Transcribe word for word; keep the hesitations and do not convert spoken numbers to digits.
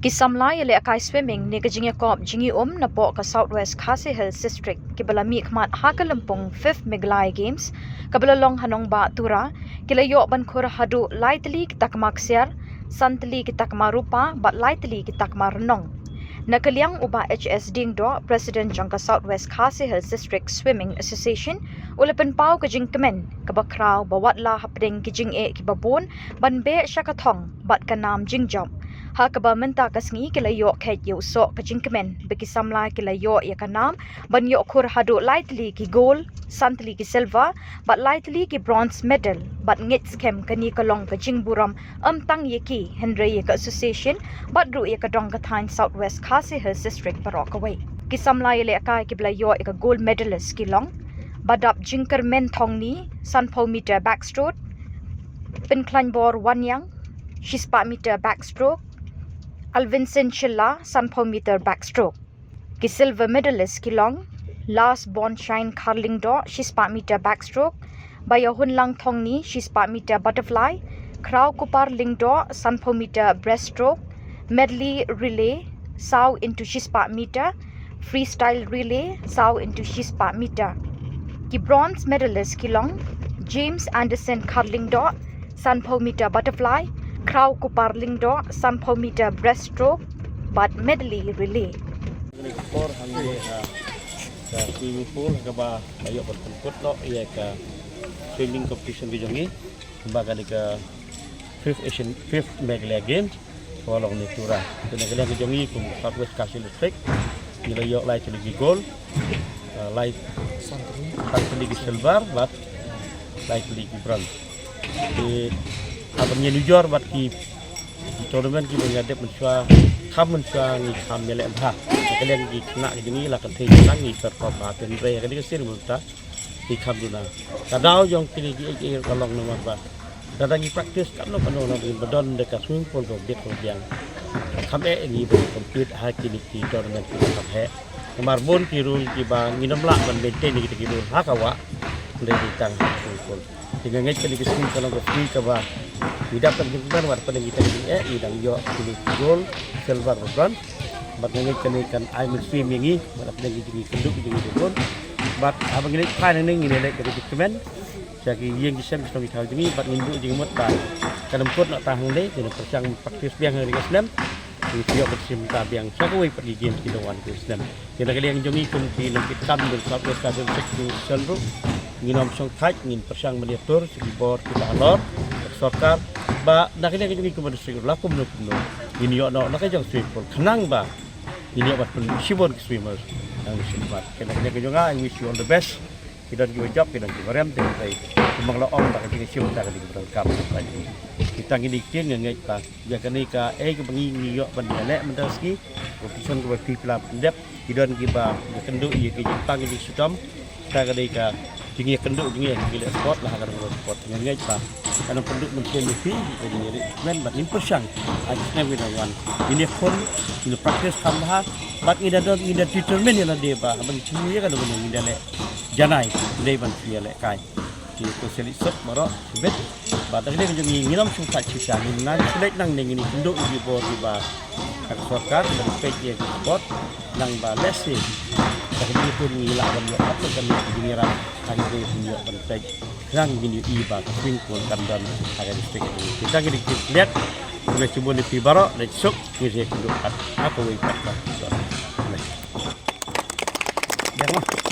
Ki samla ïalehkai swimming ne ka jingïakop jingïaum napoh ka South West Khasi Hills District kiba la mihkhmat ha ka lympung fifth Meghalaya Games kaba la long ha nongbah Tura ki la ïoh ban khur haduh lai tylli ki takma ksiar, san tylli ki takma rupa bad lai tylli ki takma rnong. Na ka liang u Bah H S Diengdoh, President jong ka South West Khasi Hills District Swimming Association, u la pynpaw ka jingkmen kaba khraw ba watla hapdeng ki jingeh kiba bun ban beh sha ka thong bad ka nam jingjop, ha kaba mynta ka sngi ki la ïoh kheit ïa u soh ka jingkmen ba ki samla ki la ïoh ïa ka nam ban ïoh khur haduh lai tylli ki gold, san tylli ki silver bad lai tylli ki bronze medal, bad ngeit skhem kane ka long ka jingburom ym tang ïa ki hynrei ïa ka association bad ruh ïa ka dong ka thaiñ South West Khasi Hills District baroh kawei. Ki samla ïalehkai kiba la ïoh ïa ka gold medalist ki long Badap Jingkyrmen Thongni, sanphew meter backstroke, Pynkhlaiñbor Wanïang, shispah meter backstroke, Alvinson Shylla, sanphew meter backstroke. Ki silver medalist ki long Last Born Shine Kharlyngdoh, shispah meter backstroke, Baiahunlang Thongni, shispah meter butterfly, Khraw Kupar Lyngdoh, sanphew meter breaststroke, medley relay, saw into shispah meter, freestyle relay, saw into shispah meter. Ki bronze medalist ki long James Anderson Kharlyngdoh, sanphew meter butterfly, Khraw Kupar Lyngdoh, sanphew meter breaststroke bad medley relay. Kane ka por hangne ha ka swimming pool ha kaba la ïoh ban pynkut noh ïa ka swimming competition ka jong ngi. Kumba kane ka fifth Asian, fifth Meghalaya Games kaba long ne Tura. Kane ka liang ka jong ngi kum South West Khasi District, ngi la ïoh lai tylli ki gold, ah, lai san tylli ki silver bad lai tylli ki bronze. Te haba ngi nujor bad ki, ki tournament kiba ngi la dep mynshuwa, kham mynshuwa ngi kham ïaleh bha. Ka liang ki khynnah ki jong ngi la kynthei khynnah ngi perform bha, hynrei ha kane ka sien mynta ki kham duna. Ka daw jong kine ki eiei ka long namar ba lada ngi practice katno katno ngi ba don da ka swimming pool ba biang ba biang, kham eh ngi ban compete ha kine ki tournament kiba kham heh. Namar bun ki rule kiba ngin ym lah ban maintain ïa kita ki rule ha ka wah, hynrei dei tang ha ka swimming pool. Te nga ngeit kane ka sngi ka long ka sngi kaba ngi dap tang jingkmen wat hapdeng kita ki jingeh ngi dang ïoh kine ki gold, silver bad bronze. Bad nga ngeit kane kan ai mynsiem ïa ngi wat hapdeng ki jingïakynduh ki jong ngi ki bun. Bad haba ngi leit phai nangne ngin ïaleh ka jingkmen sha ki ïing ki sem ki shnong ki thaw jong ngi bad ngin buh jingmut ba kan ym kut noh tang hangne, ngin pyrshang practice biang ha kane ka snem. Ngi ïoh ban shim bynta biang sha kawei pat ki games kiba wan kawei snem. Te na ka liang jong ngi kum ki nongkitkam jong South West Khasi District ruh ngin ym shong thait, ngin pyrshang ban ïatur sha ki bor kiba halor, ka sorkar, ba na ka liang jong ngi kum ka district ruh la kumno kumno ngin ïoh noh na ka jong swimming pool khnang ba ngin ïoh ban pynshibun ki swimmers. Nang shim pat. Te na ka liang jong nga, I wish you all the best. Ki don kiba jop, ki don kiba rem, te hynrei kumba nga la ong ba ka jingshim bynta ka jingpyndonkam. Kita kine ki ktien nga ngeit ba ïa kane kaei kaba ngi ngi ïoh ban ïaleh mynta ka sngi, competition kaba phi phi la pyndep, ki don kiba ïakynduh ïa ki jingpang ki jingshitom. Kita ka dei ka jingïakynduh jong ngi ha ki leh sport, la ha ka rong sport. Nga ngeit ba kan ym pynduh mynsiem ïa phi, ïa ka jingïaleh kmen bad ngin pyrshang ha ki snem kiban wan ngin ïakhun, ngin practice kham bha bad ngin da don, ngin da determine ïa lade ba haba ngi shim ïa kano kano ngin da leh janai, dei ban shu ïalehkai. Te to sa leit suk baroh shibit. Bad da ka liang jong ngi ngin ym shong thait shisha, ngin nang shu leit nangne, ngin ïakynduh ïa ki bor kiba ha ka sorkar ban peit ïa ka sport, nang ba lehse da ka jingïakhun ngi lah ban ïoh katto katne ka jingïarap ha ki jingïakhun, ïoh ban peit khnang ngin ïohi ba ka swimming pool kan don ha ka district. Te tang kine ki khyndiat, khublei shibun ïa phi baroh, leit suk, ngin sa ïakynduh pat ha kawei pat ka. Khublei. Biang mo.